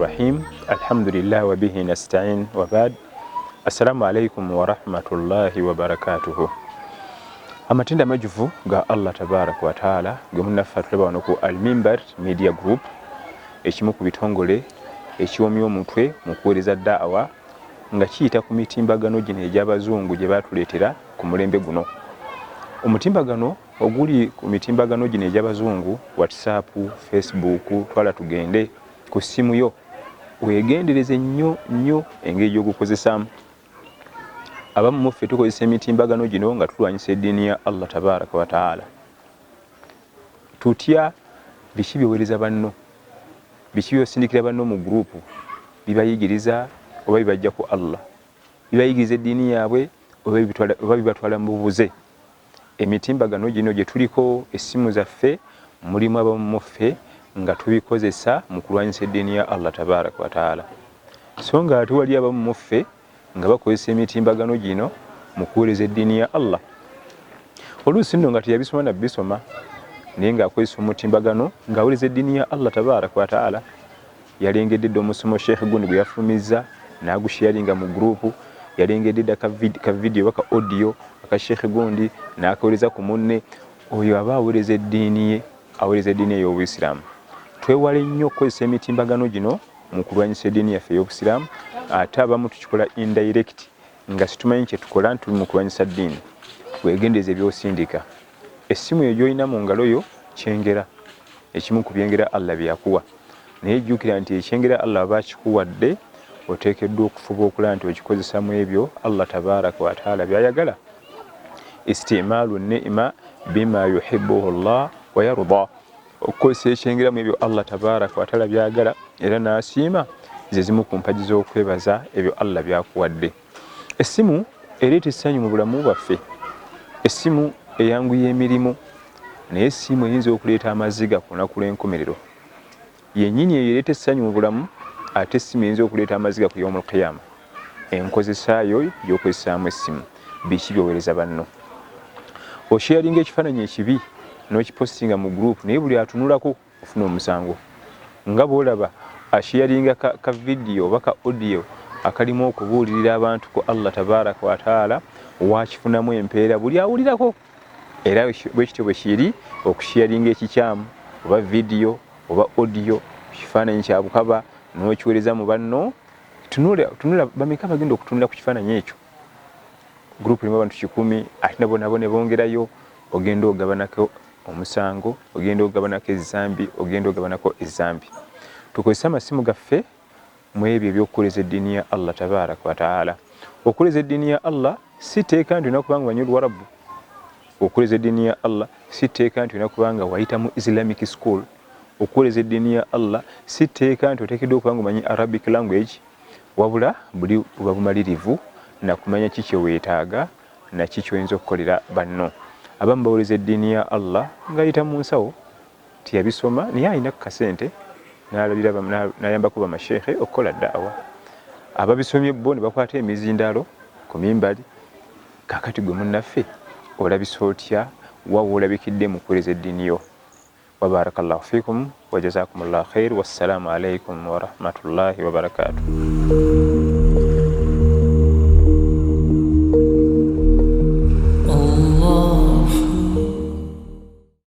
Rahim. Alhamdulillah wa bihi nasta'in wa ba'd. Assalamu alaikum wa rahmatullahi wa barakatuhu. Amatenda amajuvu ga Allah tabaraka wa taala ge munnaffe atulaba wano ku Al-Mimbar Media Group, ekimu ku bitongole ekiwomya omutwe mu kuweereza da'awa nga kiyita ku mitimbagano gino egy'abazungu gye baatuleetera ku mulembe guno. Omutimbagano oguli ku mitimbagano gino egy'abazungu, WhatsApp, Facebook, twala tugende ku ssimu yo, weegendereze nnyo nnyo engeri gy'ogukozesaamu. Abamu mu ffe tukozesa emitimbagano gino nga tulwanyisa eddiini ya Allah tabaraka wa taala. Tutya biki byowereza banno, biki byosindikira banno mu gurupu, bibayigiriza oba bibajja ku Allah, bibayigiriza eddiini yaabwe oba bibatwala mu bubuze. Emitimbagano gino gye tuliko, essimu zaffe, mulimu abamu mu ffe nga tubikozesa mu kulwanyisa eddiini ya Allah tabaraka wa taala, so nga ate wali abamu mu ffe nga bakozesa emitimbagano gino mu kuweereza eddiini ya Allah. Oluusi nno nga teyabisoma na bisoma, naye ng'akozesa omutimbagano ng'aweereza eddiini ya Allah tabaraka wa taala. Yalengedde dda omusomo Sheikh gundi gwe yafulumizza n'agusharinga mu gurupu, yalengedde dda ka vidiyo oba ka audio aka Sheikh gundi n'akaweereza ku munne. Oyo aba aweereza eddiini ye, aweereza eddiini ey'Obuyisiraamu. Twewale nnyo okukozesa emitimbagano gino mu kulwanyisa eddiini yaffe ey'Obusiraamu, ate abamu tukikola indirect nga situmanyi kye tukola nti tuli mu kulwanyisa ddiini. Weegendereze by'osindika. Essimu eyo gy'olina mu ngalo yo kyengera, ekimu ku byengera Allah bye yakuwa. Naye jjukira nti ekyengera Allah aba akikuwadde, oteekeddwa okufuba okulaba nti okikozesa mu ebyo Allah tabaraka wa taala by'ayagala. Istimaalu ni'ma bima yuhibbuhu llah wa yarda, okukozesa ekyengera mu ebyo Allah tabaraka wa taala by'ayagala era n'asiima, ze zimu ku mpagi z'okwebaza ebyo Allah by'akuwadde. Essimu ereeta essanyu mu bulamu bwaffe, essimu eyanguya emirimu, naye essimu eyinza okuleeta amaziga ku lunaku lw'enkomerero. Yennyini eyo ereeta essanyu mu bulamu, ate essimu eyinza okuleeta amaziga ku yaumul qiyama. Enkozesa yo gy'okozesaamu essimu, biki by'oweereza banno? Osharinga ekifaananyi ekibi n'okipostinga mu group, naye buli atunulako ofuna omusango. Nga bw'olaba asharinga ka vidiyo oba ka audio akalimu okubuulirira abantu ku Allah tabaraka wa taala, wakifunamu empeera buli awulirako. Era bwe kityo bwe kiri okusharinga ekikyamu oba vidiyo oba audio, kifaananyi kya bukaba n'okiweereza mu banno. Tunula bameka bagenda okutunula ku kifaananyi ekyo. Group erimu abantu 100, ate nabo nabo ne bongerayo, ogenda ogabanako omusango, ogenda ogabanako ezambi, ogenda ogabanako ezambi. Tukozese amasimu gaffe mu ebyo ebyokukoleza eddiini ya Allah tabaraka wa taala. Okukoleza eddiini ya Allah si tteeka nti olina kubanga omanyi Oluwarabu. Okukoleza eddiini ya Allah si tteeka nti olina kubanga wayita mu Islamic school. Okukoleza eddiini ya Allah si tteeka nti oteekeddwa okuba nga omanyi Arabic language, wabula buli buba bumalirivu na kumanya ki kye weetaaga na ki ky'oyinza okukolera banno. Abamu bawuliriza eddiini ya Allah ng'ayita mu nsawo, teyabisoma naye alina ku kasente n'alabira n'ayambako bamasheekhe okukola da'awa. Ababisomye bo ne bakwata emizindaalo ku mimbali. Kaakati gwe munnaffe olabisa otya? Wa w'olabikidde mu kuweereza eddiini yo? Wa barakallahu fikum wa jazakumullahu khair, wassalamu alaikum wa rahmatullahi wa barakatuh.